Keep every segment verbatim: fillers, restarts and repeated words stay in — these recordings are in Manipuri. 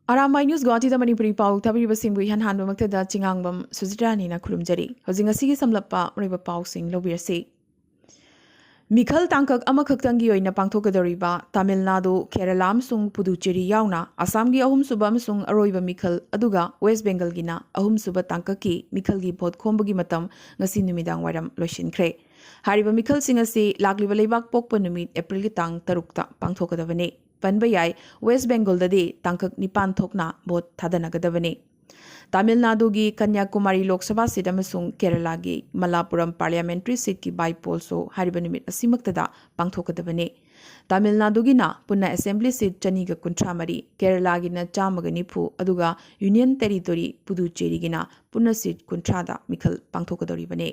ꯑꯔꯥꯝꯕꯥꯏ ꯅ꯭ꯌꯨꯁ ꯒꯨꯋꯥꯍꯥꯇꯤꯗ ꯃꯅꯤꯄꯨꯔꯤ ꯄꯥꯎ ꯊꯥꯕꯤꯔꯤꯕꯁꯤꯡꯕꯨ ꯏꯍꯥꯟ ꯍꯥꯟꯕꯃꯛꯇꯗ ꯆꯤꯉꯥꯡꯕꯝ ꯁꯨꯖꯤꯇꯥꯔꯥꯅꯤꯅ ꯈꯨꯔꯨꯝꯖꯔꯤ꯫ ꯍꯧꯖꯤꯛ ꯉꯁꯤꯒꯤ ꯁꯝꯂꯞꯄ ꯑꯔꯣꯏꯕ ꯄꯥꯎꯁꯤꯡ ꯂꯧꯕꯤꯔꯁꯤ꯫ ꯃꯤꯈꯜ ꯇꯥꯡꯀꯛ ꯑꯃꯈꯛꯇꯪꯒꯤ ꯑꯣꯏꯅ ꯄꯥꯡꯊꯣꯛꯀꯗꯧꯔꯤꯕ ꯇꯥꯃꯤꯜ ꯅꯥꯗꯨ, ꯀꯦꯔꯂꯥ ꯑꯃꯁꯨꯡ ꯄꯨꯗꯨꯆꯦꯔꯤ ꯌꯥꯎꯅ ꯑꯁꯥꯝꯒꯤ ꯑꯍꯨꯝꯁꯨꯕ ꯑꯃꯁꯨꯡ ꯑꯔꯣꯏꯕ ꯃꯤꯈꯜ, ꯑꯗꯨꯒ ꯋꯦꯁ ꯕꯦꯡꯒꯜꯒꯤꯅ ꯑꯍꯨꯝꯁꯨꯕ ꯇꯥꯡꯀꯛꯀꯤ ꯃꯤꯈꯜꯒꯤ ꯚꯣꯠ ꯈꯣꯝꯕꯒꯤ ꯃꯇꯝ ꯉꯁꯤ ꯅꯨꯃꯤꯗꯥꯡ ꯋꯥꯏꯔꯝ ꯂꯣꯏꯁꯤꯟꯈ꯭ꯔꯦ꯫ ꯍꯥꯏꯔꯤꯕ ꯃꯤꯈꯜꯁꯤꯡ ꯑꯁꯤ ꯂꯥꯛꯂꯤꯕ ꯂꯩꯕꯥꯛ ꯄꯣꯛꯄ ꯅꯨꯃꯤꯠ ꯑꯦꯄ꯭ꯔꯤꯜꯒꯤ ꯇꯥꯡ ꯇꯔꯨꯛꯇ ꯄꯥꯡꯊꯣꯛꯀꯗꯕꯅꯤ꯫ ꯄꯟꯕ ꯌꯥꯏ, ꯋꯦꯁ ꯕꯦꯡꯒꯜꯗꯗꯤ ꯇꯥꯡꯀꯛ ꯅꯤꯄꯥꯟ ꯊꯣꯛꯅ ꯚꯣꯠ ꯊꯥꯗꯅꯒꯗꯕꯅꯤ꯫ ꯇꯥꯃꯤꯜ ꯅꯥꯗꯨꯒꯤ ꯀꯟꯌꯥꯀꯨꯃꯥꯔꯤ ꯂꯣꯛ ꯁꯚꯥ ꯁꯤꯠ ꯑꯃꯁꯨꯡ ꯀꯦꯔꯂꯥꯒꯤ ꯃꯂꯥꯄꯨꯔꯝ ꯄꯥꯔꯂꯤꯌꯥꯃꯦꯟꯇ꯭ꯔꯤ ꯁꯤꯠꯀꯤ ꯕꯥꯏ ꯄꯣꯜꯁꯨ ꯍꯥꯏꯔꯤꯕ ꯅꯨꯃꯤꯠ ꯑꯁꯤꯃꯛꯇꯗ ꯄꯥꯡꯊꯣꯛꯀꯗꯕꯅꯤ꯫ ꯇꯥꯃꯤꯜ ꯅꯥꯗꯨꯒꯤꯅ ꯄꯨꯟꯅ ꯑꯦꯁꯦꯝꯕ꯭ꯂꯤ ꯁꯤꯠ ꯆꯅꯤꯒ ꯀꯨꯟꯊ꯭ꯔꯥ ꯃꯔꯤ, ꯀꯦꯔꯂꯥꯒꯤꯅ ꯆꯥꯝꯃꯒ ꯅꯤꯐꯨ, ꯑꯗꯨꯒ ꯌꯨꯅꯤꯌꯟ ꯇꯦꯔꯤꯇꯣꯔꯤ ꯄꯨꯗꯨꯆꯦꯔꯤꯒꯤꯅ ꯄꯨꯟꯅ ꯁꯤꯠ ꯀꯨꯟꯊ꯭ꯔꯥꯗ ꯃꯤꯈꯜ ꯄꯥꯡꯊꯣꯛꯀꯗꯧꯔꯤꯕꯅꯤ꯫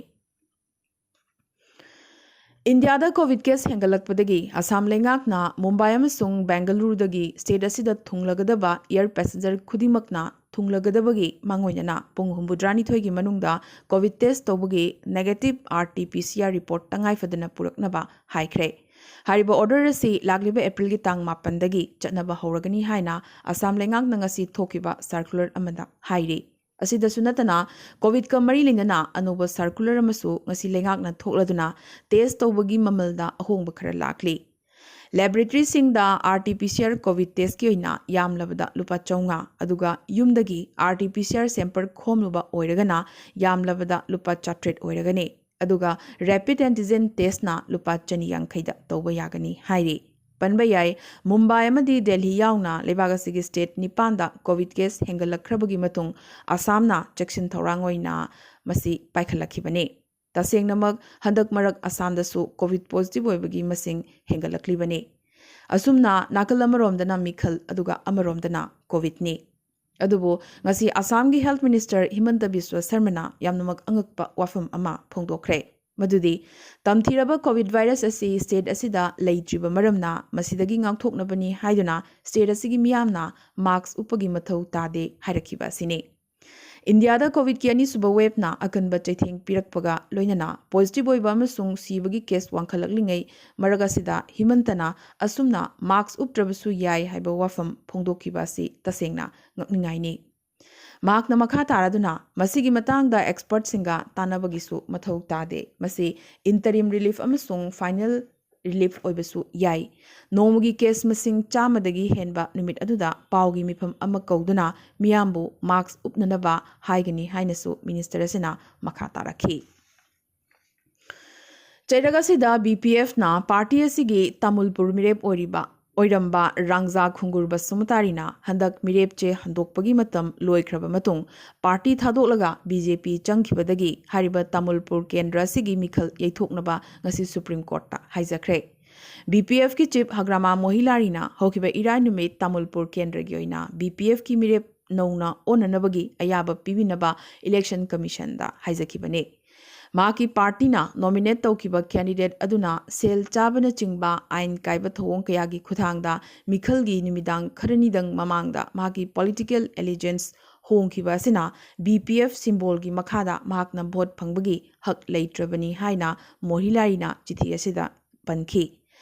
ꯏꯟꯗꯤꯌꯥꯗ ꯀꯣꯚꯤꯗ ꯀꯦꯁ ꯍꯦꯟꯒꯠꯂꯛꯄꯗꯒꯤ ꯑꯁꯥꯝ ꯂꯩꯉꯥꯛꯅ ꯃꯨꯝꯕꯥꯏ ꯑꯃꯁꯨꯡ ꯕꯦꯡꯒꯂꯨꯔꯨꯗꯒꯤ ꯁ꯭ꯇꯦꯠ ꯑꯁꯤꯗ ꯊꯨꯡꯂꯒꯗꯕ ꯑꯦꯌꯔ ꯄꯦꯁꯦꯟꯖꯔ ꯈꯨꯗꯤꯡꯃꯛꯅ ꯊꯨꯡꯂꯒꯗꯕꯒꯤ ꯃꯥꯡꯑꯣꯏꯅꯅ ꯄꯨꯡ ꯍꯨꯝꯐꯨꯇꯔꯥꯅꯤꯊꯣꯏꯒꯤ ꯃꯅꯨꯡꯗ ꯀꯣꯚꯤꯗ ꯇꯦꯁ ꯇꯧꯕꯒꯤ negative R T P C R report ꯇꯉꯥꯏꯐꯗꯅ ꯄꯨꯔꯛꯅꯕ ꯍꯥꯏꯈ꯭ꯔꯦ꯫ ꯍꯥꯏꯔꯤꯕ ꯑꯣꯔꯗꯔ ꯑꯁꯤ ꯂꯥꯛꯂꯤꯕ ꯑꯦꯄ꯭ꯔꯤꯜꯒꯤ ꯇꯥꯡ ꯃꯥꯄꯟꯗꯒꯤ ꯆꯠꯅꯕ ꯍꯧꯔꯒꯅꯤ ꯍꯥꯏꯅ ꯑꯁꯥꯝ ꯂꯩꯉꯥꯛꯅ ꯉꯁꯤ ꯊꯣꯛꯈꯤꯕ ꯁꯔꯀꯨꯂꯔ ꯑꯃꯗ ꯍꯥꯏꯔꯤ꯫ ꯑꯁꯤꯗꯁꯨ ꯅꯠꯇꯅ, ꯀꯣꯚꯤꯗꯀ ꯃꯔꯤ ꯂꯩꯅꯅ ꯑꯅꯧꯕ ꯁꯔꯀꯨꯂꯔ ꯑꯃꯁꯨ ꯉꯁꯤ ꯂꯩꯉꯥꯛꯅ ꯊꯣꯛꯂꯗꯨꯅ ꯇꯦꯁ ꯇꯧꯕꯒꯤ ꯃꯃꯜꯗ ꯑꯍꯣꯡꯕ ꯈꯔ ꯂꯥꯛꯂꯤ꯫ ꯂꯦꯕꯣꯔꯦꯇꯔꯤꯁꯤꯡꯗ R T P C R COVID ꯇꯦꯁꯀꯤ ꯑꯣꯏꯅ ꯌꯥꯝꯂꯕꯗ ꯂꯨꯄꯥ ꯆꯥꯝꯃꯉꯥ, ꯑꯗꯨꯒ ꯌꯨꯝꯗꯒꯤ R T P C R sample ꯈꯣꯝꯂꯨꯕ ꯑꯣꯏꯔꯒꯅ ꯌꯥꯝꯂꯕꯗ ꯂꯨꯄꯥ ꯆꯥꯇ꯭ꯔꯦꯠ ꯑꯣꯏꯔꯒꯅꯤ꯫ ꯑꯗꯨꯒ ꯔꯦꯄꯤꯗ ꯑꯦꯟꯇꯤꯖꯦꯟ ꯇꯦꯁꯅ ꯂꯨꯄꯥ ꯆꯅꯤ ꯌꯥꯡꯈꯩꯗ ꯇꯧꯕ ꯌꯥꯒꯅꯤ ꯍꯥꯏꯔꯤ꯫ ꯄꯟꯕ ꯌꯥꯏ, ꯃꯨꯝꯕꯥꯏ ꯑꯃꯗꯤ ꯗꯦꯜꯍꯤ ꯌꯥꯎꯅ ꯂꯩꯕꯥꯛ ꯑꯁꯤꯒꯤ ꯁ꯭ꯇꯦꯠ ꯅꯤꯄꯥꯟꯗ ꯀꯣꯚꯤꯗ ꯀꯦꯁ ꯍꯦꯟꯒꯠꯂꯛꯈ꯭ꯔꯕꯒꯤ ꯃꯇꯨꯡ ꯑꯁꯥꯝꯅ ꯆꯦꯛꯁꯤꯟ ꯊꯧꯔꯥꯡ ꯑꯣꯏꯅ ꯃꯁꯤ ꯄꯥꯏꯈꯠꯂꯛꯈꯤꯕꯅꯤ꯫ ꯇꯁꯦꯡꯅꯃꯛ, ꯍꯟꯗꯛ ꯃꯔꯛ ꯑꯁꯥꯝꯗꯁꯨ ꯀꯣꯚꯤꯗ ꯄꯣꯖꯤꯇꯤꯚ ꯑꯣꯏꯕꯒꯤ ꯃꯁꯤꯡ ꯍꯦꯟꯒꯠꯂꯛꯂꯤꯕꯅꯤ꯫ ꯑꯁꯨꯝꯅ ꯅꯥꯀꯜ ꯑꯃꯔꯣꯝꯗꯅ ꯃꯤꯈꯜ, ꯑꯗꯨꯒ ꯑꯃꯔꯣꯝꯗꯅ ꯀꯣꯚꯤꯗꯅꯤ꯫ ꯑꯗꯨꯕꯨ ꯉꯁꯤ ꯑꯁꯥꯝꯒꯤ ꯍꯦꯜꯊ ꯃꯤꯅꯤꯁꯇꯔ ꯍꯤꯃꯟꯇ ꯕꯤꯁ꯭ꯋ ꯁꯔꯃꯅ ꯌꯥꯝꯅꯃꯛ ꯑꯉꯛꯄ ꯋꯥꯐꯝ ꯑꯃ ꯐꯣꯡꯗꯣꯛꯈ꯭ꯔꯦ꯫ ꯃꯗꯨꯗꯤ, ꯇꯝꯊꯤꯔꯕ ꯀꯣꯚꯤꯗ ꯚꯥꯏꯔꯁ ꯑꯁꯤ ꯁ꯭ꯇꯦꯠ ꯑꯁꯤꯗ ꯂꯩꯇ꯭ꯔꯤꯕ ꯃꯔꯝꯅ ꯃꯁꯤꯗꯒꯤ ꯉꯥꯛꯊꯣꯛꯅꯕꯅꯤ ꯍꯥꯏꯗꯨꯅ ꯁ꯭ꯇꯦꯠ ꯑꯁꯤꯒꯤ ꯃꯤꯌꯥꯝꯅ ꯃꯥꯁ꯭ꯛ ꯎꯞꯄꯒꯤ ꯃꯊꯧ ꯇꯥꯗꯦ ꯍꯥꯏꯔꯛꯈꯤꯕ ꯑꯁꯤꯅꯤ꯫ ꯏꯟꯗꯤꯌꯥꯗ ꯀꯣꯚꯤꯗꯀꯤ ꯑꯅꯤꯁꯨꯕ ꯋꯦꯕꯅ ꯑꯀꯟꯕ ꯆꯩꯊꯦꯡ ꯄꯤꯔꯛꯄꯒ ꯂꯣꯏꯅꯅ ꯄꯣꯖꯤꯇꯤꯚ ꯑꯣꯏꯕ ꯑꯃꯁꯨꯡ ꯁꯤꯕꯒꯤ ꯀꯦꯁ ꯋꯥꯡꯈꯠꯂꯛꯂꯤꯉꯩ ꯃꯔꯛ ꯑꯁꯤꯗ ꯍꯤꯃꯟꯇꯅ ꯑꯁꯨꯝꯅ ꯃꯥꯁꯛ ꯎꯞꯇ꯭ꯔꯕꯁꯨ ꯌꯥꯏ ꯍꯥꯏꯕ ꯋꯥꯐꯝ ꯐꯣꯡꯗꯣꯛꯈꯤꯕ ꯑꯁꯤ ꯇꯁꯦꯡꯅ ꯉꯛꯅꯤꯡꯉꯥꯏꯅꯤ꯫ ꯃꯍꯥꯛꯅ ꯃꯈꯥ ꯇꯥꯔꯗꯨꯅ, ꯃꯁꯤꯒꯤ ꯃꯇꯥꯡꯗ ꯑꯦꯛꯁꯄꯔꯠꯁꯤꯡꯒ ꯇꯥꯟꯅꯕꯒꯤꯁꯨ ꯃꯊꯧ ꯇꯥꯗꯦ, ꯃꯁꯤ ꯏꯟꯇꯔꯤꯝ ꯔꯤꯂꯤꯐ ꯑꯃꯁꯨꯡ ꯐꯥꯏꯅꯦꯜ ꯔꯤꯂꯤꯐ ꯑꯣꯏꯕꯁꯨ ꯌꯥꯏ꯫ ꯅꯣꯡꯃꯒꯤ ꯀꯦꯁ ꯃꯁꯤꯡ ꯆꯥꯝꯃꯗꯒꯤ ꯍꯦꯟꯕ ꯅꯨꯃꯤꯠ ꯑꯗꯨꯗ ꯄꯥꯎꯒꯤ ꯃꯤꯐꯝ ꯑꯃ ꯀꯧꯗꯨꯅ ꯃꯤꯌꯥꯝꯕꯨ ꯃꯥꯁꯛ ꯎꯞꯅꯅꯕ ꯍꯥꯏꯒꯅꯤ ꯍꯥꯏꯅꯁꯨ ꯃꯤꯅꯤꯁꯇꯔ ꯑꯁꯤꯅ ꯃꯈꯥ ꯇꯥꯔꯛꯈꯤ꯫ ꯆꯩꯔꯛ ꯑꯁꯤꯗ ꯕꯤ ꯄꯤ ꯑꯦꯐꯅ ꯄꯥꯔꯇꯤ ꯑꯁꯤꯒꯤ ꯇꯥꯃꯨꯜꯄꯨꯔ ꯃꯤꯔꯦꯞ ꯑꯣꯏꯔꯤꯕ, ꯑꯣꯏꯔꯝꯕ ꯔꯥꯡꯖꯥ ꯈꯨꯡꯒꯨꯔ ꯕꯁꯨꯃꯇꯥꯔꯤꯅ ꯍꯟꯗꯛ ꯃꯤꯔꯦꯞ ꯆꯦ ꯍꯟꯗꯣꯛꯄꯒꯤ ꯃꯇꯝ ꯂꯣꯏꯈ꯭ꯔꯕ ꯃꯇꯨꯡ ꯄꯥꯔꯇꯤ ꯊꯥꯗꯣꯛꯂꯒ ꯕꯤ ꯖꯦ ꯄꯤ ꯆꯪꯈꯤꯕꯗꯒꯤ ꯍꯥꯏꯔꯤꯕ ꯇꯥꯃꯨꯜꯄꯨꯔ ꯀꯦꯟꯗ꯭ꯔ ꯑꯁꯤꯒꯤ ꯃꯤꯈꯜ ꯌꯩꯊꯣꯛꯅꯕ ꯉꯁꯤ ꯁꯨꯄ꯭ꯔꯤꯝ ꯀꯣꯔꯠꯇ ꯍꯥꯏꯖꯈ꯭ꯔꯦ꯫ ꯕꯤ ꯄꯤ ꯑꯦꯐꯀꯤ ꯆꯤꯐ ꯍꯒ꯭ꯔꯥꯃꯥ ꯃꯣꯍꯤꯂꯥꯔꯤꯅ ꯍꯧꯈꯤꯕ ꯏꯔꯥꯏ ꯅꯨꯃꯤꯠ ꯇꯥꯃꯨꯜꯄꯨꯔ ꯀꯦꯟꯗ꯭ꯔꯒꯤ ꯑꯣꯏꯅ ꯕꯤ ꯄꯤ ꯑꯦꯐꯀꯤ ꯃꯤꯔꯦꯞ ꯅꯧꯅ ꯑꯣꯟꯅꯅꯕꯒꯤ ꯑꯌꯥꯕ ꯄꯤꯕꯤꯅꯕ ꯏꯂꯦꯛꯁꯟ ꯀꯃꯤꯁꯟꯗ ꯍꯥꯏꯖꯈꯤꯕꯅꯤ꯫ ꯃꯍꯥꯛꯀꯤ ꯄꯥꯔꯇꯤꯅ ꯅꯣꯃꯤꯅꯦꯠ ꯇꯧꯈꯤꯕ ꯀꯦꯟꯗꯤꯗꯦꯠ ꯑꯗꯨꯅ ꯁꯦꯜ ꯆꯥꯕꯅꯆꯤꯡꯕ ꯑꯥꯏꯟ ꯀꯥꯏꯕ ꯊꯧꯑꯣꯡ ꯀꯌꯥꯒꯤ ꯈꯨꯠꯊꯥꯡꯗ ꯃꯤꯈꯜꯒꯤ ꯅꯨꯃꯤꯗꯥꯡ ꯈꯔꯅꯤꯗꯪ ꯃꯃꯥꯡꯗ ꯃꯍꯥꯛꯀꯤ ꯄꯣꯂꯤꯇꯤꯀꯦꯜ ꯑꯦꯂꯤꯖꯦꯟꯁ ꯍꯣꯡꯈꯤꯕ ꯑꯁꯤꯅ ꯕꯤ ꯄꯤ ꯑꯦꯐ ꯁꯤꯝꯕꯣꯜꯒꯤ ꯃꯈꯥꯗ ꯃꯍꯥꯛꯅ ꯚꯣꯠ ꯐꯪꯕꯒꯤ ꯍꯛ ꯂꯩꯇ꯭ꯔꯕꯅꯤ ꯍꯥꯏꯅ ꯃꯣꯍꯤꯂꯥꯔꯤꯅ ꯆꯤꯊꯤ ꯑꯁꯤꯗ ꯄꯟꯈꯤ꯫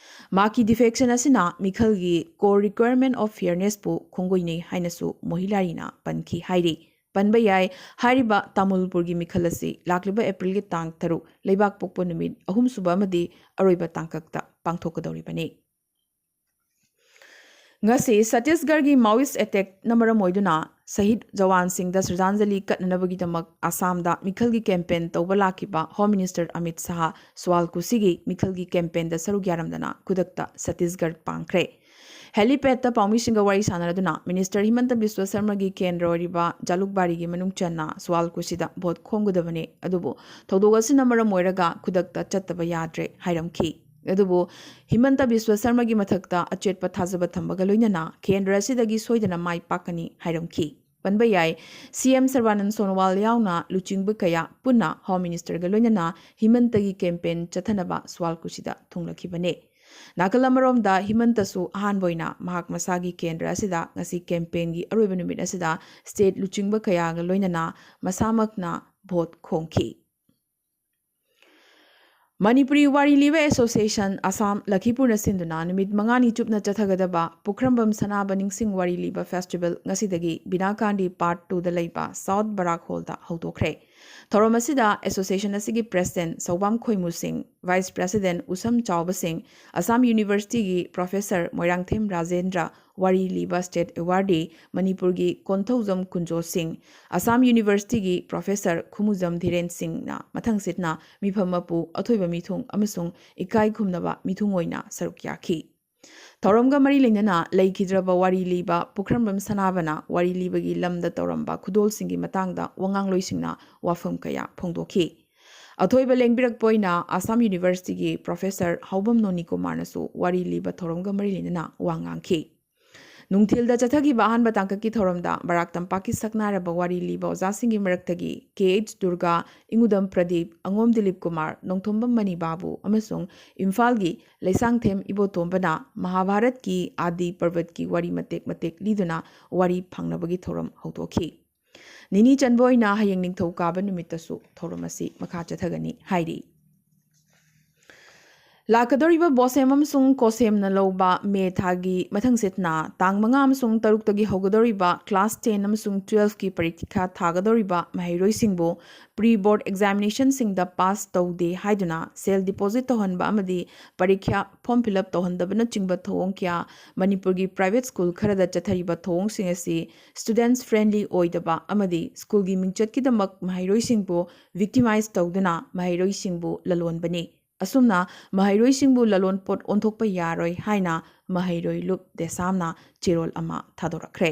ꯃꯍꯥꯛꯀꯤ ꯗꯤꯐꯦꯛꯁꯟ ꯑꯁꯤꯅ ꯃꯤꯈꯜꯒꯤ core requirement of fairnessꯄꯨ ꯈꯣꯡꯒꯣꯏꯅꯩ ꯍꯥꯏꯅꯁꯨ ꯃꯣꯍꯤꯂꯥꯔꯤꯅ ꯄꯟꯈꯤ ꯍꯥꯏꯔꯤ꯫ ꯄꯟꯕ ꯌꯥꯏ, ꯍꯥꯏꯔꯤꯕ ꯇꯥꯃꯨꯜꯄꯨꯔꯒꯤ ꯃꯤꯈꯜ ꯑꯁꯤ ꯂꯥꯛꯂꯤꯕ ꯑꯦꯄ꯭ꯔꯤꯜꯒꯤ ꯇꯥꯡ ꯇꯔꯨꯛ, ꯂꯩꯕꯥꯛꯄꯣꯛꯄ ꯅꯨꯃꯤꯠ ꯑꯍꯨꯝꯁꯨꯕ ꯑꯃꯗꯤ ꯑꯔꯣꯏꯕ ꯇꯥꯡꯀꯛꯇ ꯄꯥꯡꯊꯣꯛꯀꯗꯧꯔꯤꯕꯅꯤ꯫ ꯉꯁꯤ ꯁꯠꯇꯤꯁꯒꯔꯒꯤ ꯃꯥꯑꯣꯏꯁ ꯑꯦꯇꯦꯛꯅ ꯃꯔꯝ ꯑꯣꯏꯗꯨꯅ ꯁꯍꯤꯗ ꯖꯋꯥꯟꯁꯤꯡꯗ ꯁ꯭ꯔꯗꯥꯟꯖꯂꯤ ꯀꯠꯅꯅꯕꯒꯤꯗꯃꯛ ꯑꯁꯥꯝꯗ ꯃꯤꯈꯜꯒꯤ ꯀꯦꯝꯄꯦꯟ ꯇꯧꯕ ꯂꯥꯛꯈꯤꯕ ꯍꯣꯝ ꯃꯤꯅꯤꯁꯇꯔ ꯑꯃꯤꯠ ꯁꯍꯥ ꯁ꯭ꯋꯥꯜꯀꯨꯁꯤꯒꯤ ꯃꯤꯈꯜꯒꯤ ꯀꯦꯝꯄꯦꯟꯗ ꯁꯔꯨꯛ ꯌꯥꯔꯝꯗꯅ ꯈꯨꯗꯛꯇ ꯁꯠꯇꯤꯁꯒꯔ ꯄꯥꯡꯈ꯭ꯔꯦ꯫ ꯍꯦꯂꯤꯄꯦꯗꯇ ꯄꯥꯎꯃꯤꯁꯤꯡꯒ ꯋꯥꯔꯤ ꯁꯥꯟꯅꯔꯗꯨꯅ ꯃꯤꯅꯤꯁꯇꯔ ꯍꯤꯃꯟꯇ ꯕꯤꯁ꯭ꯋ ꯁꯔꯃꯒꯤ ꯀꯦꯟꯗ꯭ꯔ ꯑꯣꯏꯔꯤꯕ ꯖꯥꯂꯨꯛꯕꯥꯔꯤꯒꯤ ꯃꯅꯨꯡ ꯆꯟꯅ ꯁ꯭ꯋꯥꯜꯀꯨꯁꯤꯗ ꯚꯣꯠ ꯈꯣꯝꯒꯗꯕꯅꯤ, ꯑꯗꯨꯕꯨ ꯊꯧꯗꯣꯛ ꯑꯁꯤꯅ ꯃꯔꯝ ꯑꯣꯏꯔꯒ ꯈꯨꯗꯛꯇ ꯆꯠꯇꯕ ꯌꯥꯗ꯭ꯔꯦ ꯍꯥꯏꯔꯝꯈꯤ꯫ ꯑꯗꯨꯕꯨ ꯍꯤꯃꯟꯇ ꯕꯤꯁ꯭ꯋ ꯁꯔꯃꯒꯤ ꯃꯊꯛꯇ ꯑꯆꯦꯠꯄ ꯊꯥꯖꯕ ꯊꯝꯕꯒ ꯂꯣꯏꯅꯅ ꯀꯦꯟꯗ꯭ꯔ ꯑꯁꯤꯗꯒꯤ ꯁꯣꯏꯗꯅ ꯃꯥꯏ ꯄꯥꯛꯀꯅꯤ ꯍꯥꯏꯔꯝꯈꯤ꯫ ꯄꯟꯕ ꯌꯥꯏ, ꯁꯤ ꯑꯦꯝ ꯁꯔꯕꯥꯅꯟ ꯁꯣꯅꯣꯋꯥꯜ ꯌꯥꯎꯅ ꯂꯨꯆꯤꯡꯕ ꯀꯌꯥ ꯄꯨꯟꯅ ꯍꯣꯝ ꯃꯤꯅꯤꯁꯇꯔꯒ ꯂꯣꯏꯅꯅ ꯍꯤꯃꯟꯇꯒꯤ ꯀꯦꯝꯄꯦꯟ ꯆꯠꯊꯅꯕ ꯁ꯭ꯋꯥꯜꯀꯨꯁꯤꯗ ꯊꯨꯡꯂꯈꯤꯕꯅꯤ꯫ ꯅꯥꯀꯜ ꯑꯃꯔꯣꯝꯗ ꯍꯤꯃꯟꯇꯁꯨ ꯑꯍꯥꯟꯕ ꯑꯣꯏꯅ ꯃꯍꯥꯛ ꯃꯁꯥꯒꯤ ꯀꯦꯟꯗ꯭ꯔ ꯑꯁꯤꯗ ꯉꯁꯤ ꯀꯦꯝꯄꯦꯟꯒꯤ ꯑꯔꯣꯏꯕ ꯅꯨꯃꯤꯠ ꯑꯁꯤꯗ ꯁ꯭ꯇꯦꯠ ꯂꯨꯆꯤꯡꯕ ꯀꯌꯥꯒ ꯂꯣꯏꯅꯅ ꯃꯁꯥꯃꯛꯅ ꯚꯣꯠ ꯈꯣꯝꯈꯤ꯫ ꯃꯅꯤꯄꯨꯔꯤ ꯋꯥꯔꯤ ꯂꯤꯕ ꯑꯦꯁꯣꯁꯤꯌꯦꯁꯟ ꯑꯁꯥꯝ ꯂꯈꯤꯄꯨꯔꯅ ꯁꯤꯟꯗꯨꯅ ꯅꯨꯃꯤꯠ ꯃꯉꯥꯅꯤ ꯆꯨꯞꯅ ꯆꯠꯊꯒꯗꯕ ꯄꯨꯈ꯭ꯔꯝꯕꯝ ꯁꯅꯥꯕ ꯅꯤꯡꯁꯤꯡ ꯋꯥꯔꯤ ꯂꯤꯕ ꯐꯦꯁꯇꯤꯚꯦꯜ ꯉꯁꯤꯗꯒꯤ ꯕꯤꯅꯥꯀꯥꯟꯗꯤ ꯄꯥꯔꯠ ꯇꯨꯗ ꯂꯩꯕ ꯁꯥꯎꯠ ꯕꯔꯥꯛ ꯍꯣꯜꯗ ꯍꯧꯗꯣꯛꯈ꯭ꯔꯦ꯫ ꯊꯧꯔꯝ ꯑꯁꯤꯗ ꯑꯦꯁꯣꯁꯤꯌꯦꯁꯟ ꯑꯁꯤꯒꯤ ꯄ꯭ꯔꯦꯁꯤꯗꯦꯟꯠ ꯁꯧꯕꯥꯝ ꯈꯣꯏꯃꯨ ꯁꯤꯡ, ꯚꯥꯏꯁ ꯄ꯭ꯔꯦꯁꯤꯗꯦꯟꯠ ꯎꯁꯝ ꯆꯥꯎꯕ ꯁꯤꯡ, ꯑꯁꯥꯝ ꯌꯨꯅꯤꯚꯔꯁꯤꯇꯤꯒꯤ ꯄ꯭ꯔꯣꯐꯦꯁꯔ ꯃꯣꯏꯔꯥꯡꯊꯦꯝ ꯔꯥꯖꯦꯟꯗ꯭ꯔ, ꯋꯥꯔꯤ ꯂꯤꯕ ꯁ꯭ꯇꯦꯠ ꯑꯦꯋꯥꯔꯗꯤ ꯃꯅꯤꯄꯨꯔꯒꯤ ꯀꯣꯟꯊꯧꯖꯝ ꯀꯨꯟꯖꯣ ꯁꯤꯡ, ꯑꯁꯥꯝ ꯌꯨꯅꯤꯚꯔꯁꯤꯇꯤꯒꯤ ꯄ꯭ꯔꯣꯐꯦꯁꯔ ꯈꯨꯃꯨꯖꯝ ꯙꯤꯔꯦꯟ ꯁꯤꯡꯅ ꯃꯊꯪꯁꯤꯠꯅ ꯃꯤꯐꯝ ꯃꯄꯨ, ꯑꯊꯣꯏꯕ ꯃꯤꯊꯨꯡ ꯑꯃꯁꯨꯡ ꯏꯀꯥꯏ ꯈꯨꯝꯅꯕ ꯃꯤꯊꯨꯡ ꯑꯣꯏꯅ ꯁꯔꯨꯛ ꯌꯥꯈꯤ꯫ ꯊꯧꯔꯝꯒ ꯃꯔꯤ ꯂꯩꯅꯅ ꯂꯩꯈꯤꯗ꯭ꯔꯕ ꯋꯥꯔꯤ ꯂꯤꯕ ꯄꯨꯈ꯭ꯔꯝꯕꯝ ꯁꯅꯥꯕꯅ ꯋꯥꯔꯤ ꯂꯤꯕꯒꯤ ꯂꯝꯗ ꯇꯧꯔꯝꯕ ꯈꯨꯗꯣꯜꯁꯤꯡꯒꯤ ꯃꯇꯥꯡꯗ ꯋꯥꯉꯥꯡꯂꯣꯏꯁꯤꯡꯅ ꯋꯥꯐꯝ ꯀꯌꯥ ꯐꯣꯡꯗꯣꯛꯈꯤ꯫ ꯑꯊꯣꯏꯕ ꯂꯦꯡꯕꯤꯔꯛꯄ ꯑꯣꯏꯅ ꯑꯁꯥꯝ ꯌꯨꯅꯤꯚꯔꯁꯤꯇꯤꯒꯤ ꯄ꯭ꯔꯣꯐꯦꯁꯔ ꯍꯥꯎꯕꯝ ꯅꯣꯅꯤ ꯀꯨꯃꯥꯔꯅꯁꯨ ꯋꯥꯔꯤ ꯂꯤꯕ ꯊꯧꯔꯝꯒ ꯃꯔꯤ ꯂꯩꯅꯅ ꯋꯥ ꯉꯥꯡꯈꯤ꯫ ꯅꯨꯡꯊꯤꯜꯗ ꯆꯠꯊꯈꯤꯕ ꯑꯍꯥꯟꯕ ꯇꯥꯡꯀꯛꯀꯤ ꯊꯧꯔꯝꯗ ꯕꯔꯥꯛ ꯇꯝꯄꯥꯛꯀꯤ ꯁꯛꯅꯥꯏꯔꯕ ꯋꯥꯔꯤ ꯂꯤꯕ ꯑꯣꯖꯥꯁꯤꯡꯒꯤ ꯃꯔꯛꯇꯒꯤ ꯀꯦ ꯑꯩꯆ ꯗꯨꯔꯒꯥ, ꯏꯉꯨꯗꯝ ꯄ꯭ꯔꯗꯤꯞ, ꯑꯉꯣꯝ ꯗꯤꯂꯤꯞ ꯀꯨꯃꯥꯔ, ꯅꯣꯡꯊꯣꯝꯕꯝ ꯃꯅꯤ ꯕꯥꯕꯨ ꯑꯃꯁꯨꯡ ꯏꯝꯐꯥꯜꯒꯤ ꯂꯩꯁꯥꯡꯊꯦꯝ ꯏꯕꯣꯇꯣꯝꯕꯅ ꯃꯍꯥꯚꯥꯔꯠꯀꯤ ꯑꯥꯗꯤ ꯄꯔꯕꯠꯀꯤ ꯋꯥꯔꯤ ꯃꯇꯦꯛ ꯃꯇꯦꯛ ꯂꯤꯗꯨꯅ ꯋꯥꯔꯤ ꯐꯪꯅꯕꯒꯤ ꯊꯧꯔꯝ ꯍꯧꯗꯣꯛꯈꯤ꯫ ꯅꯤꯅꯤ ꯆꯟꯕ ꯑꯣꯏꯅ ꯍꯌꯦꯡ ꯅꯤꯡꯊꯧꯀꯥꯕ ꯅꯨꯃꯤꯠꯇꯁꯨ ꯊꯧꯔꯝ ꯑꯁꯤ ꯃꯈꯥ ꯆꯠꯊꯒꯅꯤ ꯍꯥꯏꯔꯤ꯫ ꯂꯥꯛꯀꯗꯧꯔꯤꯕ ꯕꯣꯁꯦꯝ ꯑꯃꯁꯨꯡ ꯀꯣꯁꯦꯝꯅ ꯂꯧꯕ ꯃꯦ ꯊꯥꯒꯤ ꯃꯊꯪꯁꯤꯠꯅ ꯇꯥꯡ ꯃꯉꯥ ꯑꯃꯁꯨꯡ ꯇꯔꯨꯛꯇꯒꯤ ꯍꯧꯒꯗꯧꯔꯤꯕ ꯀ꯭ꯂꯥꯁ ꯇꯦꯟ ꯑꯃꯁꯨꯡ ꯇꯨꯋꯦꯜꯐꯀꯤ ꯄꯔꯤꯈ꯭ꯌꯥ ꯊꯥꯒꯗꯧꯔꯤꯕ ꯃꯍꯩꯔꯣꯏꯁꯤꯡꯕꯨ ꯄ꯭ꯔꯤ ꯕꯣꯔꯗ ꯑꯦꯛꯖꯥꯃꯤꯅꯦꯁꯟꯁꯤꯡꯗ ꯄꯥꯁ ꯇꯧꯗꯦ ꯍꯥꯏꯗꯨꯅ ꯁꯦꯜ ꯗꯤꯄꯣꯖꯤꯠ ꯇꯧꯍꯟꯕ ꯑꯃꯗꯤ ꯄꯔꯤꯈ꯭ꯌꯥ ꯐꯣꯔꯝ ꯐꯤꯜ ꯑꯞ ꯇꯧꯍꯟꯗꯕꯅꯆꯤꯡꯕ ꯊꯧꯑꯣꯡ ꯀꯌꯥ ꯃꯅꯤꯄꯨꯔꯒꯤ ꯄ꯭ꯔꯥꯏꯚꯦꯠ ꯁ꯭ꯀꯨꯜ ꯈꯔꯗ ꯆꯠꯊꯔꯤꯕ ꯊꯧꯑꯣꯡꯁꯤꯡ ꯑꯁꯤ ꯁ꯭ꯇꯨꯗꯦꯟꯠꯁ ꯐ꯭ꯔꯦꯟꯂꯤ ꯑꯣꯏꯗꯕ ꯑꯃꯗꯤ ꯁ꯭ꯀꯨꯜꯒꯤ ꯃꯤꯡꯆꯠꯀꯤꯗꯃꯛ ꯃꯍꯩꯔꯣꯏꯁꯤꯡꯕꯨ ꯚꯤꯛꯇꯤꯃꯥꯏꯖ ꯇꯧꯗꯨꯅ ꯃꯍꯩꯔꯣꯏꯁꯤꯡꯕꯨ ꯂꯂꯣꯟꯕꯅꯤ꯫ ꯑꯁꯨꯝꯅ ꯃꯍꯩꯔꯣꯏꯁꯤꯡꯕꯨ ꯂꯂꯣꯟ ꯄꯣꯠ ꯑꯣꯟꯊꯣꯛꯄ ꯌꯥꯔꯣꯏ ꯍꯥꯏꯅ ꯃꯍꯩꯔꯣꯏ ꯂꯨꯞ ꯗꯦꯁꯥꯝꯅ ꯆꯦꯔꯣꯜ ꯑꯃ ꯊꯥꯗꯣꯔꯛꯈ꯭ꯔꯦ꯫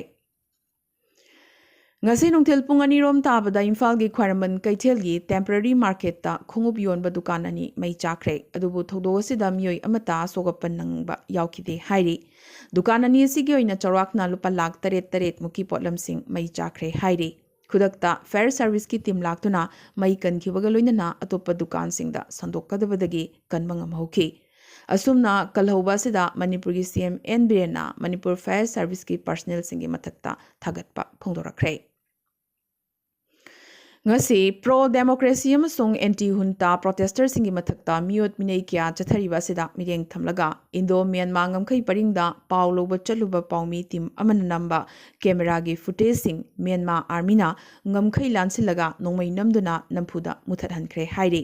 ꯉꯁꯤ ꯅꯨꯡꯊꯤꯜ ꯄꯨꯡ ꯑꯅꯤꯔꯣꯝ ꯇꯥꯕꯗ ꯏꯝꯐꯥꯜꯒꯤ ꯈ꯭ꯋꯥꯏꯔꯝꯕꯟ ꯀꯩꯊꯦꯜꯒꯤ ꯇꯦꯝꯄꯔꯔꯤ ꯃꯥꯔꯀꯦꯠꯇ ꯈꯣꯡꯎꯞ ꯌꯣꯟꯕ ꯗꯨꯀꯥꯟ ꯑꯅꯤ ꯃꯩ ꯆꯥꯛꯈ꯭ꯔꯦ꯫ ꯑꯗꯨꯕꯨ ꯊꯧꯗꯣꯛ ꯑꯁꯤꯗ ꯃꯤꯑꯣꯏ ꯑꯃꯠꯇ ꯑꯁꯣꯛ ꯑꯄꯟ ꯅꯪꯕ ꯌꯥꯎꯈꯤꯗꯦ ꯍꯥꯏꯔꯤ꯫ ꯗꯨꯀꯥꯟ ꯑꯅꯤ ꯑꯁꯤꯒꯤ ꯑꯣꯏꯅ ꯆꯥꯎꯔꯥꯛꯅ ꯂꯨꯄꯥ ꯂꯥꯈ ꯇꯔꯦꯠ ꯇꯔꯦꯠ ꯃꯨꯛꯀꯤ ꯄꯣꯠꯂꯝꯁꯤꯡ ꯃꯩ ꯆꯥꯛꯈ꯭ꯔꯦ ꯍꯥꯏꯔꯤ꯫ ꯈꯨꯗꯛꯇ ꯐꯥꯌꯔ ꯁꯥꯔꯚꯤꯁꯀꯤ ꯇꯤꯝ ꯂꯥꯛꯇꯨꯅ ꯃꯩ ꯀꯟꯈꯤꯕꯒ ꯂꯣꯏꯅꯅ ꯑꯇꯣꯞꯄ ꯗꯨꯀꯥꯟꯁꯤꯡꯗ ꯁꯟꯗꯣꯛꯀꯗꯕꯗꯒꯤ ꯀꯟꯕ ꯉꯝꯍꯧꯈꯤ꯫ ꯑꯁꯨꯝꯅ ꯀꯜꯍꯧꯕ ꯑꯁꯤꯗ ꯃꯅꯤꯄꯨꯔꯒꯤ ꯁꯤ ꯑꯦꯝ ꯑꯦꯟ ꯕꯤꯔꯦꯟꯅ ꯃꯅꯤꯄꯨꯔ ꯐꯥꯌꯔ ꯁꯥꯔꯚꯤꯁꯀꯤ ꯄꯥꯔꯁꯅꯦꯜꯁꯤꯡꯒꯤ ꯃꯊꯛꯇ ꯊꯥꯒꯠꯄ ꯐꯣꯡꯗꯣꯔꯛꯈ꯭ꯔꯦ꯫ ꯉꯁꯤ ꯄ꯭ꯔꯣ ꯗꯦꯃꯣꯀ꯭ꯔꯦꯁꯤ ꯑꯃꯁꯨꯡ ꯑꯦꯟꯇꯤ ꯍꯨꯟꯇꯥ ꯄ꯭ꯔꯣꯇꯦꯁꯇꯔꯁꯤꯡꯒꯤ ꯃꯊꯛꯇ ꯃꯤꯑꯣꯠ ꯃꯤꯅꯩ ꯀꯌꯥ ꯆꯠꯊꯔꯤꯕ ꯑꯁꯤꯗ ꯃꯤꯠꯌꯦꯡ ꯊꯝꯂꯒ, ꯏꯟꯗꯣ ꯃ꯭ꯌꯥꯟꯃꯥꯔ ꯉꯝꯈꯩ ꯄꯔꯤꯡꯗ ꯄꯥꯎ ꯂꯧꯕ ꯆꯠꯂꯨꯕ ꯄꯥꯎꯃꯤ ꯇꯤꯝ ꯑꯃꯅ ꯅꯝꯕ ꯀꯦꯃꯦꯔꯥꯒꯤ ꯐꯨꯇꯦꯖꯁꯤꯡ ꯃ꯭ꯌꯥꯟꯃꯥꯔ ꯑꯥꯔꯃꯤꯅ ꯉꯝꯈꯩ ꯂꯥꯟꯁꯤꯜꯂꯒ ꯅꯣꯡꯃꯩ ꯅꯝꯗꯨꯅ ꯅꯝꯐꯨꯗ ꯃꯨꯊꯠꯍꯟꯈ꯭ꯔꯦ ꯍꯥꯏꯔꯤ꯫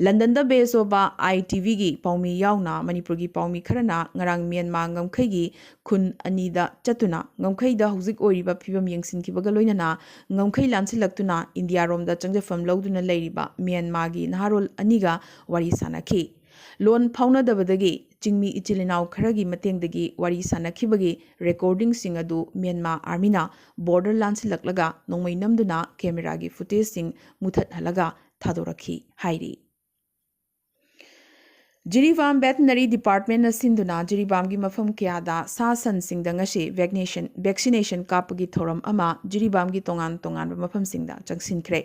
ꯂꯟꯗꯟꯗ ꯕꯦꯁ ꯑꯣꯏꯕ ꯑꯥꯏ ꯇꯤ ꯚꯤꯒꯤ ꯄꯥꯎꯃꯤ ꯌꯥꯎꯅ ꯃꯅꯤꯄꯨꯔꯒꯤ ꯄꯥꯎꯃꯤ ꯈꯔꯅ ꯉꯔꯥꯡ ꯃ꯭ꯌꯥꯟꯃꯥꯔ ꯉꯝꯈꯩꯒꯤ ꯈꯨꯟ ꯑꯅꯤꯗ ꯆꯠꯇꯨꯅ ꯉꯝꯈꯩꯗ ꯍꯧꯖꯤꯛ ꯑꯣꯏꯔꯤꯕ ꯐꯤꯕꯝ ꯌꯦꯡꯁꯤꯟꯈꯤꯕꯒ ꯂꯣꯏꯅꯅ ꯉꯝꯈꯩ ꯂꯥꯟꯁꯤꯜꯂꯛꯇꯨꯅ ꯏꯟꯗꯤꯌꯥꯔꯣꯝꯗ ꯆꯪꯖꯐꯝ ꯂꯧꯗꯨꯅ ꯂꯩꯔꯤꯕ ꯃ꯭ꯌꯥꯟꯃꯥꯔꯒꯤ ꯅꯍꯥꯔꯣꯜ ꯑꯅꯤꯒ ꯋꯥꯔꯤ ꯁꯥꯅꯈꯤ꯫ ꯂꯣꯟ ꯐꯥꯎꯅꯗꯕꯗꯒꯤ ꯆꯤꯡꯃꯤ ꯏꯆꯤꯜ ꯏꯅꯥꯎ ꯈꯔꯒꯤ ꯃꯇꯦꯡꯗꯒꯤ ꯋꯥꯔꯤ ꯁꯥꯅꯈꯤꯕꯒꯤ ꯔꯦꯀꯣꯔꯗꯤꯡꯁꯤꯡ ꯑꯗꯨ ꯃ꯭ꯌꯥꯟꯃꯥꯔ ꯑꯥꯔꯃꯤꯅ ꯕꯣꯔꯗꯔ ꯂꯥꯟꯁꯤꯜꯂꯛꯂꯒ ꯅꯣꯡꯃꯩ ꯅꯝꯗꯨꯅ ꯀꯦꯃꯦꯔꯥꯒꯤ ꯐꯨꯇꯦꯖꯁꯤꯡ ꯃꯨꯊꯠꯍꯜꯂꯒ ꯊꯥꯗꯣꯔꯛꯈꯤ ꯍꯥꯏꯔꯤ꯫ ꯖꯤꯔꯤꯕꯥꯝ ꯚꯦꯇꯅꯔꯤ ꯗꯤꯄꯥꯔꯠꯃꯦꯟꯅ ꯁꯤꯟꯗꯨꯅ ꯖꯤꯔꯤꯕꯥꯝꯒꯤ ꯃꯐꯝ ꯀꯌꯥꯗ ꯁꯥ ꯁꯟꯁꯤꯡꯗ ꯉꯁꯤ ꯚꯦꯛꯅꯦꯁꯟ, ꯚꯦꯛꯁꯤꯅꯦꯁꯟ ꯀꯥꯞꯄꯒꯤ ꯊꯧꯔꯝ ꯑꯃ ꯖꯤꯔꯤꯕꯥꯝꯒꯤ ꯇꯣꯉꯥꯟ ꯇꯣꯉꯥꯟꯕ ꯃꯐꯝꯁꯤꯡꯗ ꯆꯪꯁꯤꯟꯈ꯭ꯔꯦ꯫